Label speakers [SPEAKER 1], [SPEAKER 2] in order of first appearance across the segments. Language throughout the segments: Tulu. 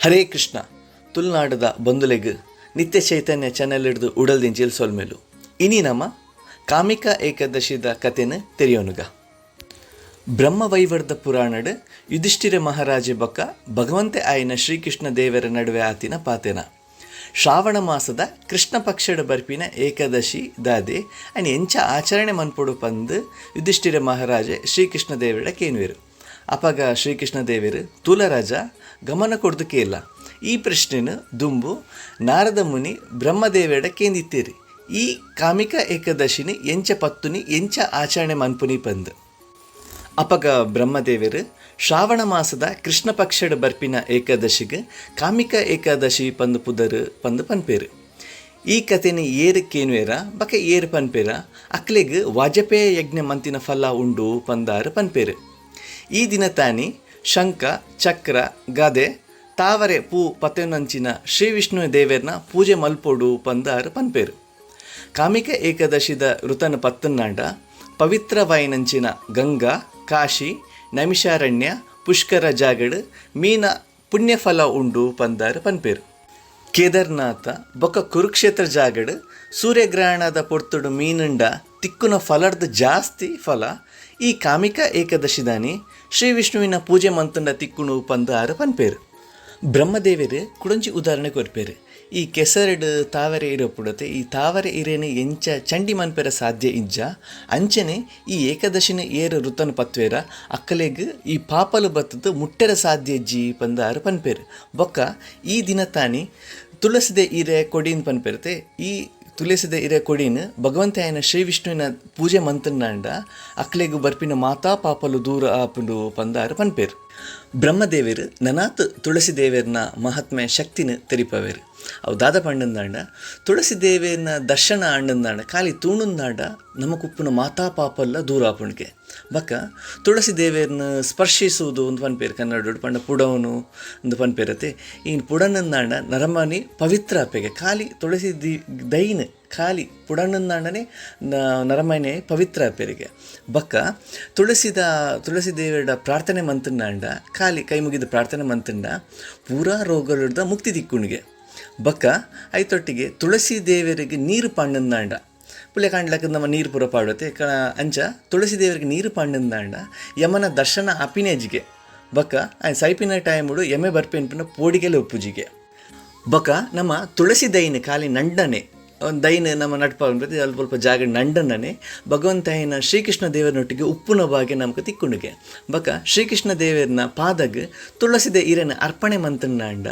[SPEAKER 1] Hare Krishna ತುಳುನಾಡುದ ಬಂಧುಲೆಗ್ ನಿತ್ಯ ಚೈತನ್ಯ ಚಾನೆಲ್ ಹಿಡ್ದು ಉಡಲ್ದಿಂಚಿಲ್ ಸೊಲ್ಮೆಲು. ಇನಿ ನಮ ಕಾಮಿಕ ಏಕಾದಶಿದ ಕಥೆನ್ ತೆರಿಯೋನುಗ. ಬ್ರಹ್ಮವೈವರ್ತ ಪುರಾಣಡ್ ಯುಧಿಷ್ಠಿರ ಮಹಾರಾಜೆ ಬೊಕ್ಕ ಭಗವಂತೆ ಆಯಿನ ಶ್ರೀಕೃಷ್ಣ ದೇವರ ನಡುವೆ ಆತಿನ ಪಾತೆನ. ಶ್ರಾವಣ ಮಾಸದ ಕೃಷ್ಣ ಪಕ್ಷಡ್ ಬರ್ಪಿನ ಏಕಾದಶಿ ದಾದೆ ಅಂಡ್ ಎಂಚ ಆಚರಣೆ ಮನ್ಪೊಡು ಪಂದ್ ಯುಧಿಷ್ಠಿರ ಮಹಾರಾಜೆ ಶ್ರೀಕೃಷ್ಣ ದೇವೆರ್ಡ ಕೇನುವೆರ್. ಅಪಗ ಶ್ರೀಕೃಷ್ಣ ದೇವೆರ್ ತುಲರಾಜ ಗಮನ ಕೊರ್ದು ಕೇಲ. ಈ ಪ್ರಶ್ನೆನ್ ದುಂಬು ನಾರದ ಮುನಿ ಬ್ರಹ್ಮದೇವೆರ್ಡ ಕೇಂದಿತ್ತೆರ್. ಈ ಕಾಮಿಕ ಏಕಾದಶಿನಿ ಎಂಚ ಪತ್ತುನಿ ಎಂಚ ಆಚರಣೆ ಮನ್ಪುನಿ ಪಂದ್. ಅಪಗ ಬ್ರಹ್ಮದೇವೆರ್ ಶ್ರಾವಣ ಮಾಸದ ಕೃಷ್ಣ ಪಕ್ಷಡ್ ಬರ್ಪಿನ ಏಕಾದಶಿಗ್ ಕಾಮಿಕ ಏಕಾದಶಿ ಪಂದ್ ಪುದರ್ ಪಂದ್ ಪನ್ಪೆರ್. ಈ ಕಥೆನ್ ಏರ್ ಕೇನುವೆರ ಬಕ ಏರ್ ಪನ್ಪೆರ ಅಕ್ಲೆಗ್ ವಾಜಪೇಯ ಯಜ್ಞ ಮಂತಿನ ಫಲ ಉಂಡು ಪಂದಾರ್ ಪನ್ಪೆರ್. ಈ ದಿನತಾನಿ ಶಂಖ, ಚಕ್ರ, ಗದೆ, ತಾವರೆ ಪೂ ಪತೆನಂಚಿನ ಶ್ರೀ ವಿಷ್ಣು ದೇವೆರ್ನ ಪೂಜೆ ಮಲ್ಪೊಡು ಪಂದಾರ್ ಪನ್ಪೆರ್. ಕಾಮಿಕ ಏಕಾದಶಿದ ಋತನ ಪತ್ತನ್ನಾಂಡ ಪವಿತ್ರವಾಯಿನಂಚಿನ ಗಂಗಾ, ಕಾಶಿ, ನೈಮಿಷಾರಣ್ಯ, ಪುಷ್ಕರ ಜಾಗಡ್ ಮೀನ ಪುಣ್ಯಫಲ ಉಂಡು ಪಂದಾರ್ ಪನ್ಪೆರ್. ಕೇದಾರನಾಥ ಬೊಕ್ಕ ಕುರುಕ್ಷೇತ್ರ ಜಾಗಡ್ ಸೂರ್ಯಗ್ರಹಣದ ಪೊರ್ತುಡು ಮೀನುಂಡ ತಿಕ್ಕುನ ಫಲರ್ದ್ ಜಾಸ್ತಿ ಫಲ ಈ ಕಾಮಿಕ ಏಕಾದಶಿದಾನಿ ಶ್ರೀ ವಿಷ್ಣುವಿನ ಪೂಜೆ ಮಂತುಂಡ ತಿಕ್ಕುನು ಪಂದಾರ್ ಪನ್ಪೆರ್. ಬ್ರಹ್ಮದೇವೆರ್ ಕುಡೊಂಜಿ ಉದಾಹರಣೆ ಕೊರ್ಪೆರ್. ಈ ಕೆಸರ್ಡ್ ತಾವರೆ ಇರೆ ಉಪ್ಪುಡತೆ ಈ ತಾವರೆ ಇರೆನ್ ಎಂಚ ಚಂಡಿ ಮನ್ಪೆರ ಸಾಧ್ಯ ಇಜ್ಜ ಅಂಚನೆ ಈ ಏಕಾದಶಿನ ಏರ್ ಋತನ್ ಪತ್ವೇರ ಅಕ್ಕಲೆಗ್ ಈ ಪಾಪಲು ಬತ್ತದ್ ಮುಟ್ಟೆರ ಸಾಧ್ಯ ಇಜ್ಜಿ ಪಂದಾರ್ ಪನ್ಪೆರ್. ಬೊಕ್ಕ ಈ ದಿನತಾನಿ ತುಳಸಿದ ಇರೆ ಕೊಡಿನ್ ಪನ್ಪೆರ್ತೆ ಈ ತುಳಸಿದ ಇರೆ ಕೊಡಿನ್ ಭಗವಂತ ಆಯನ ಶ್ರೀ ವಿಷ್ಣುವಿನ ಪೂಜೆ ಮಂತುಂಡಾಂಡ ಅಕ್ಲೆಗ್ ಬರ್ಪಿನ ಮಾತಾ ಪಾಪಲು ದೂರ ಆಪುಂಡು ಪಂದಾರ್ ಪನ್ಪೆರ್. ಬ್ರಹ್ಮದೇವೆರ್ ನನಾತ್ ತುಳಸಿ ದೇವೆರ್ನ ಮಹಾತ್ಮೆ ಶಕ್ತಿನ ತೆರಿಪವೆರ್. ಅವು ದಾದ ಪಂಡಂದಾಂಡ ತುಳಸಿ ದೇವೆರ್ನ ದರ್ಶನ ಆಂಡಂದಾಂಡ ಖಾಲಿ ತೂಣುಂದಾಂಡ ನಮಕುಪ್ಪುನ ಮಾತಾ ಪಾಪಲ್ಲ ದೂರ ಆಪುಂಡ್ಗೆ. ಬೊಕ್ಕ ತುಳಸಿ ದೇವೆರ್ನ ಸ್ಪರ್ಶಿಸುವುದು ಒಂದು ಪನ್ಪೆರ್ ಕನ್ನಡಡ್ ಪಂಡ ಪುಡವನು ಒಂದು ಪನ್ಪೆರತೆ. ಈ ಪುಡನಂದಾಂಡ ನರಮಾನಿ ಪವಿತ್ರ ಆಪೆಗೆ ಖಾಲಿ ತುಳಸಿ ದೈನ್ ಖಾಲಿ ಪುಡನಂದಾಂಡನೆ ನರಮಾನಿ ಪವಿತ್ರ ಆಪೆರಿಗೆ. ಬೊಕ್ಕ ತುಳಸಿ ದೇವೆರ್ಡ ಪ್ರಾರ್ಥನೆ ಮಂತುಂಡಾಂಡ ಖಾಲಿ ಕೈ ಮುಗಿದು ಪ್ರಾರ್ಥನೆ ಮಂತುಂಡ ಪೂರಾ ರೋಗಲುಡ್ದ ಮುಕ್ತಿ ತಿಕ್ಕುಣಿಗೆ. ಬೊಕ್ಕ ಐತೊಟ್ಟಿಗೆ ತುಳಸಿ ದೇವರಿಗೆ ನೀರು ಪಣ್ಣಂದಾಂಡ ಪುಳ್ಯ ಕಾಂಡ್ಲಕ್ಕ ನಮ್ಮ ನೀರು ಪೂರ ಪಾಡುತ್ತೆ ಅಂಚ ತುಳಸಿ ದೇವರಿಗೆ ನೀರು ಪಣ್ಣಂದಾಂಡ ಯಮನ ದರ್ಶನ ಅಪಿನೇಜಿಗೆ. ಬೊಕ್ಕ ಸೈಪಿನ ಟೈಮುಡು ಯಮೆ ಬರ್ಪೆನ್ಪಿನ ಪೋಡಿಗೆಲೆ ಉಪ್ಪುಜಿಗೆ. ಬೊಕ್ಕ ನಮ್ಮ ತುಳಸಿ ದೈನ್ ಖಾಲಿ ನಂಡನೆ ದೈನ್ ನಮ್ಮ ನಟ್ಪ ಪ್ರತಿ ಅಲ್ಪ ಅಲ್ಪ ಜಾಗ ನಂಡನನೆ ಭಗವಂತನ ಶ್ರೀಕೃಷ್ಣ ದೇವರನೊಟ್ಟಿಗೆ ಉಪ್ಪುನ ಭಾಗ್ಯ ನಮಕ್ ತಿಕ್ಕುಂಡುಗೆ. ಬೊಕ್ಕ ಶ್ರೀಕೃಷ್ಣ ದೇವರನ ಪಾದಗ್ ತುಳಸಿದ ಇರೆನ ಅರ್ಪಣೆ ಮಂತನಾಂಡ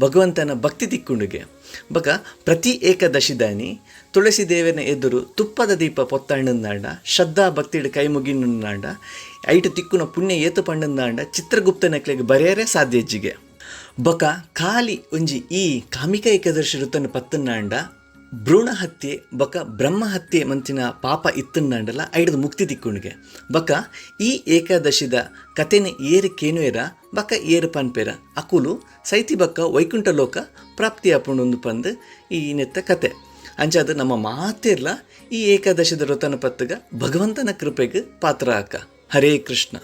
[SPEAKER 1] ಭಗವಂತನ ಭಕ್ತಿ ತಿಕ್ಕುಂಡುಗೆ. ಬೊಕ್ಕ ಪ್ರತಿ ಏಕಾದಶಿದಾನಿ ತುಳಸಿ ದೇವರನ ಎದುರು ತುಪ್ಪದ ದೀಪ ಪೊತ್ತಣ್ಣಂದಾಂಡ ಶ್ರದ್ಧಾ ಭಕ್ತಿಡ್ ಕೈ ಮುಗಿನುಂದಾಂಡ ಐಟು ತಿಕ್ಕುನ ಪುಣ್ಯ ಏತು ಪಣ್ಣಂದಾಂಡ ಚಿತ್ರಗುಪ್ತನಕ್ಲೆಗ್ ಬರೆಯರೆ ಸಾಧ್ಯ ಇಜ್ಜಿಗೆ. ಬೊಕ್ಕ ಖಾಲಿ ಒಂಜಿ ಈ ಕಾಮಿಕ ಏಕಾದಶಿ ಋತನ ಪತ್ತನ್ನಾಂಡ ಭ್ರೂಣ ಹತ್ಯೆ ಬೊಕ್ಕ ಬ್ರಹ್ಮ ಹತ್ಯೆ ಮಂಚಿನ ಪಾಪ ಇತ್ತನ್ನಾಂಡಲ ಐಡ್ದು ಮುಕ್ತಿ ತಿಕ್ಕುಂಡ್ಗೆ. ಬೊಕ್ಕ ಈ ಏಕಾದಶಿದ ಕತೆನ ಏರು ಕೇನುವೆರ ಬೊಕ್ಕ ಏರು ಪನ್ಪೆರ ಅಕುಲು ಸೈತಿ ಬೊಕ್ಕ ವೈಕುಂಠ ಲೋಕ ಪ್ರಾಪ್ತಿ ಆಪುಂಡು ಪಂದ್ ಈ ನೆತ್ತ ಕತೆ. ಅಂಚಾದ ನಮ್ಮ ಮಾತೆರ್ಲ ಈ ಏಕಾದಶಿದ ಋತನ ಪತ್ತುಗ ಭಗವಂತನ ಕೃಪೆಗೆ ಪಾತ್ರ ಆಕ. ಹರೇ ಕೃಷ್ಣ.